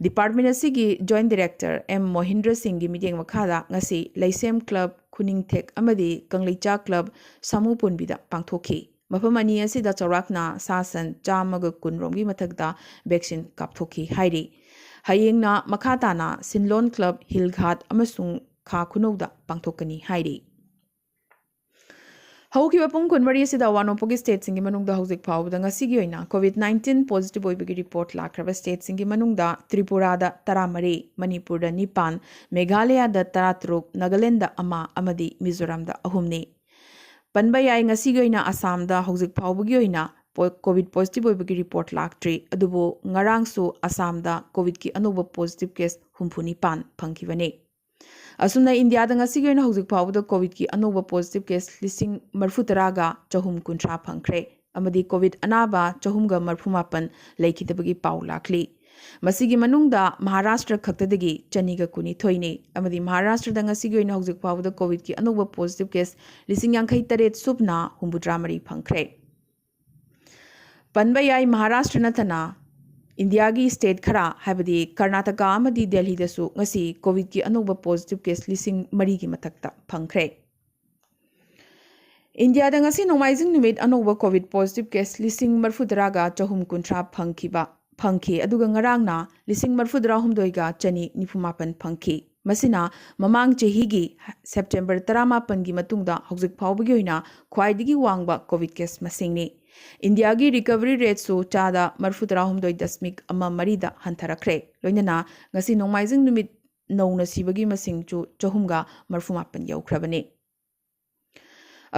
ꯗꯤꯄꯥꯔꯠꯃꯦꯟ ꯑꯁꯤꯒꯤ ꯖꯣꯏꯟ ꯗꯤꯔꯦꯛꯇꯔ ꯑꯦꯝ ꯃꯣꯍꯤꯟꯗ꯭ꯔ ꯁꯤꯡꯒꯤ ꯃꯤꯠꯌꯦꯡ ꯃꯈꯥꯗ ꯉꯁꯤ ꯂꯩꯁꯦꯝ ꯀ꯭ꯂꯕ, ꯈꯨꯅꯤꯡꯊꯦꯛ ꯑꯃꯗꯤ ꯀꯪꯂꯩꯆꯥ ꯀ꯭ꯂꯕ ꯁꯥꯃꯨ ꯄꯨꯟꯕꯤꯗ ꯄꯥꯡꯊꯣꯛꯈꯤ꯫ ꯃꯐꯝ ꯑꯅꯤ ꯑꯁꯤꯗ ꯆꯥꯎꯔꯥꯛꯅ ꯁꯥ ꯁꯟ ꯆꯥꯝꯃꯒ ꯀꯨꯟ ꯔꯣꯝꯒꯤ ꯃꯊꯛꯇ ꯚꯦꯛꯁꯤꯟ ꯀꯥꯞꯊꯣꯛꯈꯤ ꯍꯥꯏꯔꯤ꯫ ꯍꯌꯦꯡꯅ ꯃꯈꯥ ꯇꯥꯅ ꯁꯤꯟꯂꯣꯟ ꯀ꯭ꯂꯕ, ꯍꯤꯜ ꯘꯥꯠ ꯑꯃꯁꯨꯡ ꯈꯥ ꯈꯨꯅꯧꯗ ꯄꯥꯡꯊꯣꯛꯀꯅꯤ ꯍꯥꯏꯔꯤ꯫ ꯍꯧꯈꯤꯕ ꯄꯨꯡ ꯀꯨꯟꯃꯔꯤ ꯑꯁꯤꯗ ꯑꯋꯥ ꯅꯣꯡꯄꯣꯛꯀꯤ ꯁ꯭ꯇꯦꯠꯁꯤꯡꯒꯤ ꯃꯅꯨꯡꯗ ꯍꯧꯖꯤꯛ ꯐꯥꯎꯕꯗ ꯉꯁꯤꯒꯤ ꯑꯣꯏꯅ ꯀꯣꯚꯤꯗ ꯅꯥꯏꯟꯇꯤꯟ ꯄꯣꯖꯤꯇꯤꯚ ꯑꯣꯏꯕꯒꯤ ꯔꯤꯄꯣꯔꯠ ꯂꯥꯛꯈ꯭ꯔꯕ ꯁ꯭ꯇꯦꯠꯁꯤꯡꯒꯤ ꯃꯅꯨꯡꯗ ꯇ꯭ꯔꯤꯄꯨꯔꯥꯗ ꯇꯔꯥꯃꯔꯤ, ꯃꯅꯤꯄꯨꯔꯗ ꯅꯤꯄꯥꯟ, ꯃꯦꯘꯥꯂꯌꯥꯗ ꯇꯔꯥꯇꯔꯨꯛ, ꯅꯥꯒꯥꯂꯦꯟꯗ ꯑꯃ ꯑꯃꯗꯤ ꯃꯤꯖꯣꯔꯥꯝꯗ ꯑꯍꯨꯝꯅꯤ꯫ ꯄꯟꯕ ꯌꯥꯏ, ꯉꯁꯤꯒꯤ ꯑꯣꯏꯅ ꯑꯁꯥꯝꯗ ꯍꯧꯖꯤꯛ ꯐꯥꯎꯕꯒꯤ ꯑꯣꯏꯅ ꯄꯣ-, ꯀꯣꯚꯤꯗ ꯄꯣꯖꯤꯇꯤꯚ ꯑꯣꯏꯕꯒꯤ ꯔꯤꯄꯣꯔꯠ ꯂꯥꯛꯇ꯭ꯔꯤ, ꯑꯗꯨꯕꯨ ꯉꯔꯥꯡꯁꯨ ꯑꯁꯥꯝꯗ ꯀꯣꯚꯤꯗꯀꯤ ꯑꯅꯧꯕ ꯄꯣꯖꯤꯇꯤꯚ ꯀꯦꯁ ꯍꯨꯝꯐꯨ ꯅꯤꯄꯥꯟ ꯐꯪꯈꯤꯕꯅꯤ꯫ ꯑꯁꯨꯝꯅ ꯏꯟꯗꯤꯌꯥꯗ ꯉꯁꯤꯒꯤ ꯑꯣꯏꯅ ꯍꯧꯖꯤꯛ ꯐꯥꯎꯕꯗ ꯀꯣꯚꯤꯗꯀꯤ ꯑꯅꯧꯕ ꯄꯣꯖꯤꯇꯤꯚ ꯀꯦꯁ ꯂꯤꯁꯤꯡ ꯃꯔꯤꯐꯨ ꯇꯔꯥꯒ ꯆꯍꯨꯝ ꯀꯨꯟꯊ꯭ꯔꯥ ꯐꯪꯈ꯭ꯔꯦ ꯑꯃꯗꯤ ꯀꯣꯚꯤꯗ ꯑꯅꯥꯕ ꯆꯍꯨꯝꯒ ꯃꯔꯤꯐꯨ ꯃꯥꯄꯟ ꯂꯩꯈꯤꯗꯕꯒꯤ ꯄꯥꯎ ꯂꯥꯛꯂꯤ꯫ ꯃꯁꯤꯒꯤ ꯃꯅꯨꯡꯗ ꯃꯍꯥꯔꯥꯁꯇ꯭ꯔ ꯈꯛꯇꯗꯒꯤ ꯆꯅꯤꯒ ꯀꯨꯟꯅꯤꯊꯣꯏꯅꯤ ꯑꯃꯗꯤ ꯃꯍꯥꯔꯥꯁꯇ꯭ꯔꯗ ꯉꯁꯤꯒꯤ ꯑꯣꯏꯅ ꯍꯧꯖꯤꯛ ꯐꯥꯎꯕꯗ ꯀꯣꯚꯤꯗꯀꯤ ꯑꯅꯧꯕ ꯄꯣꯖꯤꯇꯤꯚ ꯀꯦꯁ ꯂꯤꯁꯤꯡ ꯌꯥꯡꯈꯩ ꯇꯔꯦꯠ ꯁꯨꯞꯅ ꯍꯨꯝꯐꯨꯇꯔꯥ ꯃꯔꯤ ꯐꯪꯈ꯭ꯔꯦ꯫ ꯄꯟꯕ ꯌꯥꯏ, ꯃꯍꯥꯔꯥꯁꯇ꯭ꯔ ꯅꯠꯇꯅ ꯏꯟꯗꯤꯌꯥꯒꯤ ꯁ꯭ꯇꯦꯠ ꯈꯔ, ꯍꯥꯏꯕꯗꯤ ꯀꯔꯅꯥꯇꯀꯥ ꯑꯃꯗꯤ ꯗꯦꯜꯍꯤꯗꯁꯨ ꯉꯁꯤ ꯀꯣꯚꯤꯗꯀꯤ ꯑꯅꯧꯕ ꯄꯣꯖꯤꯇꯤꯚ ꯀꯦꯁ ꯂꯤꯁꯤꯡ ꯃꯔꯤꯒꯤ ꯃꯊꯛꯇ ꯐꯪꯈ꯭ꯔꯦ꯫ ꯏꯟꯗꯤꯌꯥꯗ ꯉꯁꯤ ꯅꯣꯡꯃꯥꯏꯖꯤꯡ ꯅꯨꯃꯤꯠ ꯑꯅꯧꯕ ꯀꯣꯚꯤꯗ ꯄꯣꯖꯤꯇꯤꯚ ꯀꯦꯁ ꯂꯤꯁꯤꯡ ꯃꯔꯤꯐꯨꯇꯔꯥꯒ ꯆꯍꯨꯝ ꯀꯨꯟꯊ꯭ꯔꯥ ꯐꯪꯈꯤꯕ, ꯐꯪꯈꯤ, ꯑꯗꯨꯒ ꯉꯔꯥꯡꯅ ꯂꯤꯁꯤꯡ ꯃꯔꯤꯐꯨꯇꯔꯥꯍꯨꯝꯗꯣꯏꯒ ꯆꯅꯤ ꯅꯤꯐꯨꯃꯥꯄꯟ ꯐꯪꯈꯤ꯫ ꯃꯁꯤꯅ ꯃꯃꯥꯡ ꯆꯍꯤꯒꯤ ꯁꯦꯞꯇꯦꯝꯕꯔ ꯇꯔꯥꯃꯥꯄꯟꯒꯤ ꯃꯇꯨꯡꯗ ꯍꯧꯖꯤꯛ ꯐꯥꯎꯕꯒꯤ ꯑꯣꯏꯅ ꯈ꯭ꯋꯥꯏꯗꯒꯤ ꯋꯥꯡꯕ ꯀꯣꯚꯤꯗ ꯀꯦꯁ ꯃꯁꯤꯡꯅꯤ꯫ ꯏꯟꯗꯤꯌꯥꯒꯤ ꯔꯤꯀꯚꯔꯤ ꯔꯦꯠꯁꯨ ꯆꯥꯗ ꯃꯔꯤꯐꯨꯇꯔꯥꯍꯨꯝꯗꯣꯏ ꯗꯁꯃꯤꯛ ꯑꯃ ꯃꯔꯤꯗ ꯍꯟꯊꯔꯛꯈ꯭ꯔꯦ꯫ ꯂꯣꯏꯅꯅ ꯉꯁꯤ ꯅꯣꯡꯃꯥꯏꯖꯤꯡ ꯅꯨꯃꯤꯠ ꯅꯧꯅ ꯁꯤꯕꯒꯤ ꯃꯁꯤꯡꯁꯨ ꯆꯍꯨꯝꯒ ꯃꯔꯤꯐꯨꯃꯥꯄꯟ ꯌꯧꯈ꯭ꯔꯕꯅꯤ꯫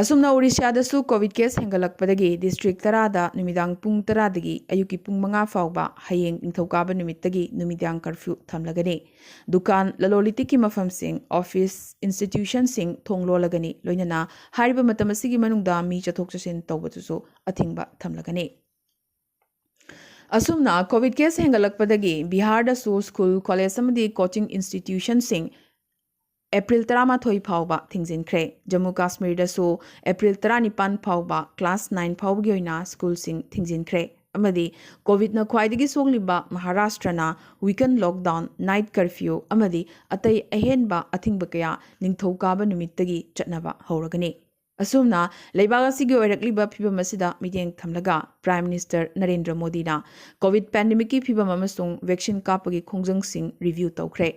ꯑꯁꯨꯝꯅ ꯑꯣꯔꯤꯁꯥꯗꯁꯨ ꯀꯣꯚꯤꯗ ꯀꯦꯁ ꯍꯦꯟꯒꯠꯂꯛꯄꯗꯒꯤ ꯗꯤꯁꯇ꯭ꯔꯤꯛ ꯇꯔꯥꯗ ꯅꯨꯃꯤꯗꯥꯡ ꯄꯨꯡ ꯇꯔꯥꯗꯒꯤ ꯑꯌꯨꯛꯀꯤ ꯄꯨꯡ ꯃꯉꯥ ꯐꯥꯎꯕ, ꯍꯌꯦꯡ ꯅꯤꯡꯊꯧꯀꯥꯕ ꯅꯨꯃꯤꯠꯇꯒꯤ ꯅꯨꯃꯤꯗꯥꯡ ꯀꯔꯐ꯭ꯌꯨ ꯊꯝꯂꯒꯅꯤ꯫ ꯗꯨꯀꯥꯟ, ꯂꯂꯣꯟ ꯏꯇꯤꯛꯀꯤ ꯃꯐꯝꯁꯤꯡ, ꯑꯣꯐꯤꯁ, ꯏꯟꯁꯇꯤꯇ꯭ꯌꯨꯁꯟꯁꯤꯡ ꯊꯣꯡ ꯂꯣꯜꯂꯒꯅꯤ꯫ ꯂꯣꯏꯅꯅ ꯍꯥꯏꯔꯤꯕ ꯃꯇꯝ ꯑꯁꯤꯒꯤ ꯃꯅꯨꯡꯗ ꯃꯤ ꯆꯠꯊꯣꯛ ꯆꯠꯁꯤꯟ ꯇꯧꯕꯗꯨꯁꯨ ꯑꯊꯤꯡꯕ ꯊꯝꯂꯒꯅꯤ꯫ ꯑꯁꯨꯝꯅ ꯀꯣꯚꯤꯗ ꯀꯦꯁ ꯍꯦꯟꯒꯠꯂꯛꯄꯗꯒꯤ ꯕꯤꯍꯥꯔꯗꯁꯨ ꯁ꯭ꯀꯨꯜ, ꯀꯣꯂꯦꯖ ꯑꯃꯗꯤ ꯀꯣꯆꯤꯡ ꯏꯟꯁꯇꯤꯇ꯭ꯌꯨꯁꯟꯁꯤꯡ ꯑꯦꯄ꯭ꯔꯤꯜ ꯇꯔꯥꯃꯥꯊꯣꯏ ꯐꯥꯎꯕ ꯊꯤꯡꯖꯤꯟꯈ꯭ꯔꯦ꯫ ꯖꯝꯃꯨ ꯀꯥꯁꯃꯤꯔꯗꯁꯨ ꯑꯦꯄ꯭ꯔꯤꯜ ꯇꯔꯥꯅꯤꯄꯥꯟ ꯐꯥꯎꯕ ꯀ꯭ꯂꯥꯁ ꯅꯥꯏꯟ ꯐꯥꯎꯕꯒꯤ ꯑꯣꯏꯅ ꯁ꯭ꯀꯨꯜꯁꯤꯡ ꯊꯤꯡꯖꯤꯟꯈ꯭ꯔꯦ꯫ ꯑꯃꯗꯤ ꯀꯣꯚꯤꯗꯅ ꯈ꯭ꯋꯥꯏꯗꯒꯤ ꯁꯣꯛꯂꯤꯕ ꯃꯍꯥꯔꯥꯁꯇ꯭ꯔꯅ ꯋꯤꯀꯟ ꯂꯣꯛꯗꯥꯎꯟ, ꯅꯥꯏꯠ ꯀꯔꯐ꯭ꯌꯨ ꯑꯃꯗꯤ ꯑꯇꯩ ꯑꯍꯦꯟꯕ ꯑꯊꯤꯡꯕ ꯀꯌꯥ ꯅꯤꯡꯊꯧꯀꯥꯕ ꯅꯨꯃꯤꯠꯇꯒꯤ ꯆꯠꯅꯕ ꯍꯧꯔꯒꯅꯤ꯫ ꯑꯁꯨꯝꯅ ꯂꯩꯕꯥꯛ ꯑꯁꯤꯒꯤ ꯑꯣꯏꯔꯛꯂꯤꯕ ꯐꯤꯕꯝ ꯑꯁꯤꯗ ꯃꯤꯠꯌꯦꯡ ꯊꯝꯂꯒ ꯄ꯭ꯔꯥꯏꯝ ꯃꯤꯅꯤꯁꯇꯔ ꯅꯔꯦꯟꯗ꯭ꯔ ꯃꯣꯗꯤꯅ ꯀꯣꯚꯤꯗ ꯄꯦꯟꯗꯦꯃꯤꯛꯀꯤ ꯐꯤꯕꯝ ꯑꯃꯁꯨꯡ ꯚꯦꯛꯁꯤꯟ ꯀꯥꯞꯄꯒꯤ ꯈꯣꯡꯖꯪꯁꯤꯡ ꯔꯤꯚ꯭ꯌꯨ ꯇꯧꯈ꯭ꯔꯦ꯫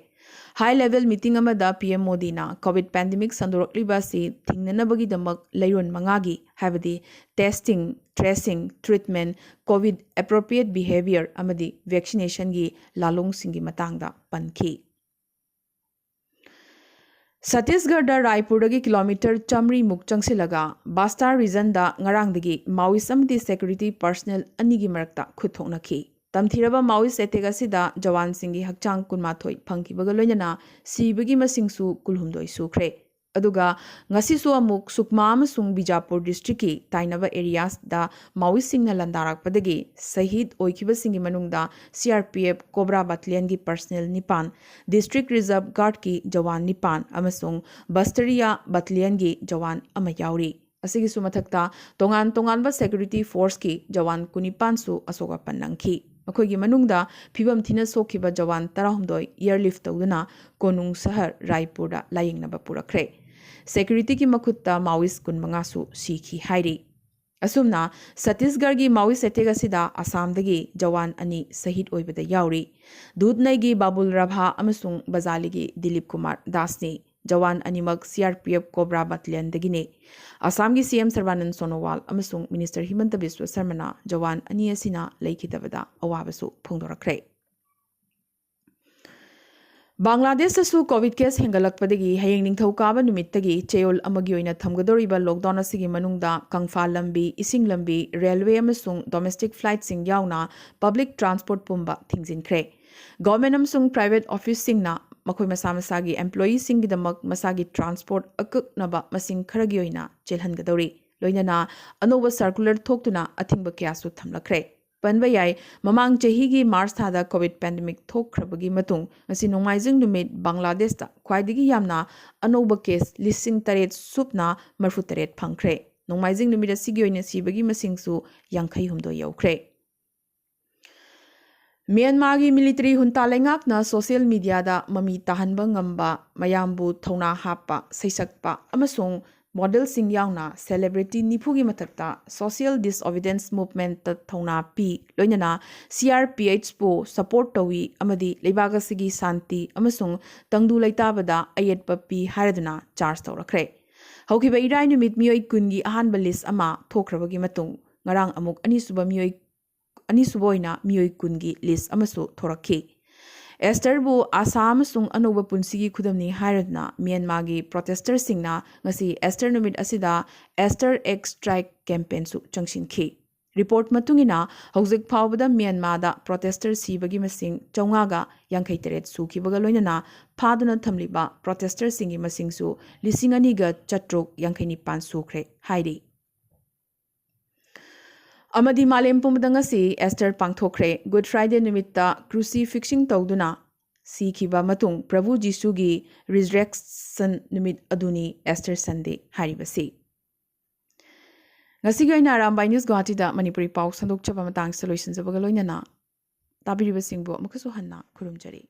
ꯍꯥꯏ ꯂꯦꯚꯦꯜ ꯃꯤꯇꯤꯡ ꯑꯃꯗ ꯄꯤ ꯑꯦꯝ ꯃꯣꯗꯤꯅ ꯀꯣꯚꯤꯗ ꯄꯦꯟꯗꯦꯃꯤꯛ ꯁꯟꯗꯣꯔꯛꯂꯤꯕ ꯑꯁꯤ ꯊꯤꯡꯅꯅꯕꯒꯤꯗꯃꯛ ꯂꯩꯔꯣꯟ ꯃꯉꯥꯒꯤ, ꯍꯥꯏꯕꯗꯤ testing, tracing, treatment, COVID appropriate behaviour ꯑꯃꯗꯤ ꯚꯦꯛꯁꯤꯅꯦꯁꯟꯒꯤ ꯂꯥꯂꯣꯡꯁꯤꯡꯒꯤ ꯃꯇꯥꯡꯗ ꯄꯟꯈꯤ꯫ ꯁꯠꯇꯤꯁꯒꯔꯗ ꯔꯥꯏꯄꯨꯔꯗꯒꯤ ꯀꯤꯂꯣꯃꯤꯇꯔ ꯆꯥꯃꯔꯤꯃꯨꯛ ꯆꯪꯁꯤꯜꯂꯒ ꯕꯥꯁꯇꯥꯔ ꯔꯤꯖꯟꯗ ꯉꯔꯥꯡꯗꯒꯤ ꯃꯥꯋꯤꯁ ꯑꯃꯗꯤ ꯁꯦꯀ꯭ꯌꯨꯔꯤꯇꯤ ꯄꯔꯁꯅꯦꯜ ꯑꯅꯤꯒꯤ ꯃꯔꯛꯇ ꯈꯨꯠ ꯊꯣꯛꯅꯈꯤ꯫ ꯇꯝꯊꯤꯔꯕ ꯃꯥꯋꯤꯁ ꯑꯦꯇꯦꯛ ꯑꯁꯤꯗ ꯖꯋꯥꯟꯁꯤꯡꯒꯤ ꯍꯛꯆꯥꯡ ꯀꯨꯟꯃꯥꯊꯣꯏ ꯐꯪꯈꯤꯕꯒ ꯂꯣꯏꯅꯅ ꯁꯤꯕꯒꯤ ꯃꯁꯤꯡꯁꯨ ꯀꯨꯟꯍꯨꯝꯗꯣꯏ ꯁꯨꯈ꯭ꯔꯦ꯫ ꯑꯗꯨꯒ ꯉꯁꯤꯁꯨ ꯑꯃꯨꯛ ꯁꯨꯛꯃꯥ ꯑꯃꯁꯨꯡ ꯕꯤꯖꯥꯄꯨꯔ ꯗꯤꯁꯇ꯭ꯔꯤꯛꯀꯤ ꯇꯥꯏꯅꯕ ꯑꯦꯔꯤꯌꯥꯁꯗ ꯃꯥꯋꯤꯁꯁꯤꯡꯅ ꯂꯥꯟꯗꯥꯔꯛꯄꯗꯒꯤ ꯁꯍꯤꯗ ꯑꯣꯏꯈꯤꯕꯁꯤꯡꯒꯤ ꯃꯅꯨꯡꯗ C R P F cobra ꯕꯠꯇꯥꯂꯤꯌꯟꯒꯤ ꯄꯔꯁꯅꯦꯜ ꯅꯤꯄꯥꯟ, ꯗꯤꯁꯇ꯭ꯔꯤꯛ ꯔꯤꯖꯔꯚ ꯒꯥꯔꯗꯀꯤ ꯖꯋꯥꯟ ꯅꯤꯄꯥꯟ ꯑꯃꯁꯨꯡ ꯕꯁꯇꯔꯤꯌꯥ ꯕꯠꯇꯥꯂꯤꯌꯟꯒꯤ ꯖꯋꯥꯟ ꯑꯃ ꯌꯥꯎꯔꯤ꯫ ꯑꯁꯤꯒꯤꯁꯨ ꯃꯊꯛꯇ ꯇꯣꯉꯥꯟ ꯇꯣꯉꯥꯟꯕ ꯁꯦꯀ꯭ꯌꯨꯔꯤꯇꯤ ꯐꯣꯔꯁꯀꯤ ꯖꯋꯥꯟ ꯀꯨꯟꯅꯤꯄꯥꯟꯁꯨ ꯑꯁꯣꯛ ꯑꯄꯟ ꯅꯪꯈꯤ꯫ ꯃꯈꯣꯏꯒꯤ ꯃꯅꯨꯡꯗ ꯐꯤꯕꯝ ꯊꯤꯅ ꯁꯣꯛꯈꯤꯕ ꯖꯋꯥꯟ ꯇꯔꯥꯍꯨꯝꯗꯣꯏ airlift ꯇꯧꯗꯨꯅ ꯀꯣꯅꯨꯡ ꯁꯍꯔ ꯔꯥꯏꯄꯨꯔꯗ ꯂꯥꯌꯦꯡꯅꯕ ꯄꯨꯔꯛꯈ꯭ꯔꯦ꯫ Securityꯒꯤ ꯃꯈꯨꯠꯇ Maoist ꯀꯨꯟꯃꯉꯥꯁꯨ ꯁꯤꯈꯤ ꯍꯥꯏꯔꯤ꯫ ꯑꯁꯨꯝꯅ ꯁꯠꯇꯤꯁꯒꯔꯒꯤ Maoist attack ꯑꯁꯤꯗ ꯑꯁꯥꯝꯗꯒꯤ ꯖꯋꯥꯟ ꯑꯅꯤ ꯁꯍꯤꯗ ꯑꯣꯏꯕꯗ ꯌꯥꯎꯔꯤ꯫ ꯗꯨꯙꯅꯩꯒꯤ ꯕꯥꯕꯨꯜ ꯔꯚꯥ ꯑꯃꯁꯨꯡ ꯕꯖꯥꯂꯤꯒꯤ ꯗꯤꯂꯤꯞ ꯀꯨꯃꯥꯔ ꯗꯥꯁꯅꯤ꯫ ꯖꯋꯥꯟ ꯑꯅꯤꯃꯛ CRPF Cobra battalionꯗꯒꯤꯅꯤ꯫ ꯑꯁꯥꯝꯒꯤ CM ꯁꯔꯕꯥꯅꯟ ꯁꯣꯅꯣꯋꯥꯜ ꯑꯃꯁꯨꯡ Minister ꯍꯤꯃꯟꯇ ꯕꯤꯁ꯭ꯋ ꯁꯔꯃꯅ ꯖꯋꯥꯟ ꯑꯅꯤ ꯑꯁꯤꯅ ꯂꯩꯈꯤꯗꯕꯗ ꯑꯋꯥꯕꯁꯨ ꯐꯣꯡꯗꯣꯔꯛꯈ꯭ꯔꯦ꯫ ꯕꯪꯒ꯭ꯂꯥꯗꯦꯁꯇꯁꯨ COVID case ꯍꯦꯟꯒꯠꯂꯛꯄꯗꯒꯤ ꯍꯌꯦꯡ ꯅꯤꯡꯊꯧꯀꯥꯕ ꯅꯨꯃꯤꯠꯇꯒꯤ ꯆꯌꯣꯜ ꯑꯃꯒꯤ ꯑꯣꯏꯅ ꯊꯝꯒꯗꯧꯔꯤꯕ lockdown ꯑꯁꯤꯒꯤ ꯃꯅꯨꯡꯗ ꯀꯪꯐꯥꯜ ꯂꯝꯕꯤ, ꯏꯁꯤꯡ ꯂꯝꯕꯤ, railway ꯑꯃꯁꯨꯡ domestic flightꯁꯤꯡ ꯌꯥꯎꯅ public transport ꯄꯨꯝꯕ ꯊꯤꯡꯖꯤꯟꯈ꯭ꯔꯦ꯫ Government ꯑꯃꯁꯨꯡ private officeꯁꯤꯡꯅ ꯃꯈꯣꯏ ꯃꯁꯥ ꯃꯁꯥꯒꯤ employeeꯁꯤꯡꯒꯤꯗꯃꯛ ꯃꯁꯥꯒꯤ transport ꯑꯀꯛꯅꯕ ꯃꯁꯤꯡ ꯈꯔꯒꯤ ꯑꯣꯏꯅ ꯆꯦꯜꯍꯟꯒꯗꯧꯔꯤ꯫ ꯂꯣꯏꯅꯅ ꯑꯅꯧꯕ circular ꯊꯣꯛꯇꯨꯅ ꯑꯊꯤꯡꯕ ꯀꯌꯥꯁꯨ ꯊꯝꯂꯛꯈ꯭ꯔꯦ꯫ ꯄꯟꯕ ꯌꯥꯏ, ꯃꯃꯥꯡ ꯆꯍꯤꯒꯤ March ꯊꯥꯗ COVID pandemic ꯊꯣꯛꯈ꯭ꯔꯕꯒꯤ ꯃꯇꯨꯡ ꯉꯁꯤ ꯅꯣꯡꯃꯥꯏꯖꯤꯡ ꯅꯨꯃꯤꯠ ꯕꯪꯒ꯭ꯂꯥꯗꯦꯁꯇ ꯈ꯭ꯋꯥꯏꯗꯒꯤ ꯌꯥꯝꯅ ꯑꯅꯧꯕ case ꯂꯤꯁꯤꯡ ꯇꯔꯦꯠ ꯁꯨꯞꯅ ꯃꯔꯤꯐꯨ ꯇꯔꯦꯠ ꯐꯪꯈ꯭ꯔꯦ꯫ ꯅꯣꯡꯃꯥꯏꯖꯤꯡ ꯅꯨꯃꯤꯠ ꯑꯁꯤꯒꯤ ꯑꯣꯏꯅ ꯁꯤꯕꯒꯤ ꯃꯁꯤꯡꯁꯨ ꯌꯥꯡꯈꯩ ꯍꯨꯝꯗꯣꯏ ꯌꯧꯈ꯭ꯔꯦ꯫ ꯃ꯭ꯌꯥꯟꯃꯥꯔꯒꯤ military junta ꯂꯩꯉꯥꯛꯅ social mediaꯗ ꯃꯃꯤ ꯇꯥꯍꯟꯕ ꯉꯝꯕ, ꯃꯌꯥꯝꯕꯨ ꯊꯧꯅꯥ ꯍꯥꯞꯄ ꯁꯩꯁꯛꯄ ꯑꯃꯁꯨꯡ modelꯁꯤꯡ ꯌꯥꯎꯅ celebrity ꯅꯤꯐꯨꯒꯤ ꯃꯊꯛꯇ social disobedience movementꯇ ꯊꯧꯅꯥ ꯄꯤ, ꯂꯣꯏꯅꯅ CRPHꯄꯨ support ꯇꯧꯏ ꯑꯃꯗꯤ ꯂꯩꯕꯥꯛ ꯑꯁꯤꯒꯤ ꯁꯥꯟꯇꯤ ꯑꯃꯁꯨꯡ ꯇꯪꯗꯨ ꯂꯩꯇꯥꯕꯗ ꯑꯌꯦꯠꯄ ꯄꯤ ꯍꯥꯏꯔꯗꯨꯅ charge ꯇꯧꯔꯛꯈ꯭ꯔꯦ꯫ ꯍꯧꯈꯤꯕ ꯏꯔꯥꯏ ꯅꯨꯃꯤꯠ ꯃꯤꯑꯣꯏ ꯀꯨꯟꯒꯤ ꯑꯍꯥꯟꯕ list ꯑꯃ ꯊꯣꯛꯈ꯭ꯔꯕꯒꯤ ꯃꯇꯨꯡ ꯉꯔꯥꯡ ꯑꯃꯨꯛ ꯑꯅꯤꯁꯨꯕ ꯃꯤꯑꯣꯏ ꯑꯅꯤꯁꯨꯕ ꯑꯣꯏꯅ ꯃꯤꯑꯣꯏ ꯀꯨꯟꯒꯤ list ꯑꯃꯁꯨ ꯊꯣꯔꯛꯈꯤ꯫ ꯑꯦꯁꯇꯔꯕꯨ ꯑꯥꯁꯥ ꯑꯃꯁꯨꯡ ꯑꯅꯧꯕ ꯄꯨꯟꯁꯤꯒꯤ ꯈꯨꯗꯝꯅꯤ ꯍꯥꯏꯔꯗꯨꯅ ꯃ꯭ꯌꯥꯟꯃꯥꯔꯒꯤ protesters ꯁꯤꯡꯅ ꯉꯁꯤ ꯑꯦꯁꯇꯔ ꯅꯨꯃꯤꯠ ꯑꯁꯤꯗ Esther X Strike campaignꯁꯨ ꯆꯪꯁꯤꯟꯈꯤ꯫ Report ꯃꯇꯨꯡ ꯏꯟꯅ ꯍꯧꯖꯤꯛ ꯐꯥꯎꯕꯗ ꯃ꯭ꯌꯥꯟꯃꯥꯔꯗ protester ꯁꯤꯕꯒꯤ ꯃꯁꯤꯡ ꯆꯥꯝꯃꯉꯥꯒ ꯌꯥꯡꯈꯩ ꯇꯔꯦꯠ ꯁꯨꯈꯤꯕꯒ ꯂꯣꯏꯅꯅ ꯐꯥꯗꯨꯅ ꯊꯝꯂꯤꯕ protester ꯁꯤꯡꯒꯤ ꯃꯁꯤꯡꯁꯨ ꯂꯤꯁꯤꯡ ꯑꯅꯤꯒ ꯆꯥꯇ꯭ꯔꯨꯛ ꯌꯥꯡꯈꯩ ꯅꯤꯄꯥꯟ ꯁꯨꯈ꯭ꯔꯦ ꯍꯥꯏꯔꯤ꯫ ꯑꯃꯗꯤ ꯃꯥꯂꯦꯝ ꯄꯨꯝꯕꯗ ꯉꯁꯤ ꯑꯦꯁꯇꯔ ꯄꯥꯡꯊꯣꯛꯈ꯭ꯔꯦ꯫ Good Friday ꯅꯨꯃꯤꯠꯇ crucifixion ꯇꯧꯗꯨꯅ ꯁꯤꯈꯤꯕ ꯃꯇꯨꯡ ꯄ꯭ꯔꯚꯨ ꯖꯤꯁꯨꯒꯤ resurrection ꯅꯨꯃꯤꯠ ꯑꯗꯨꯅꯤ Easter Sunday ꯍꯥꯏꯔꯤꯕꯁꯤ꯫ ꯉꯁꯤꯒꯤ ꯑꯣꯏꯅ ꯑꯔꯥꯝꯕꯥꯏ News ꯒꯨꯋꯥꯍꯥꯇꯤꯗ ꯃꯅꯤꯄꯨꯔꯤ ꯄꯥꯎ ꯁꯟꯗꯣꯛꯆꯕ ꯃꯇꯥꯡꯁꯤꯗ ꯂꯣꯏꯁꯤꯟꯖꯕꯒ ꯂꯣꯏꯅꯅ ꯇꯥꯕꯤꯔꯤꯕꯁꯤꯡꯕꯨ ꯑꯃꯨꯛꯀꯁꯨ ꯍꯟꯅ ꯈꯨꯔꯨꯝꯖꯔꯤ꯫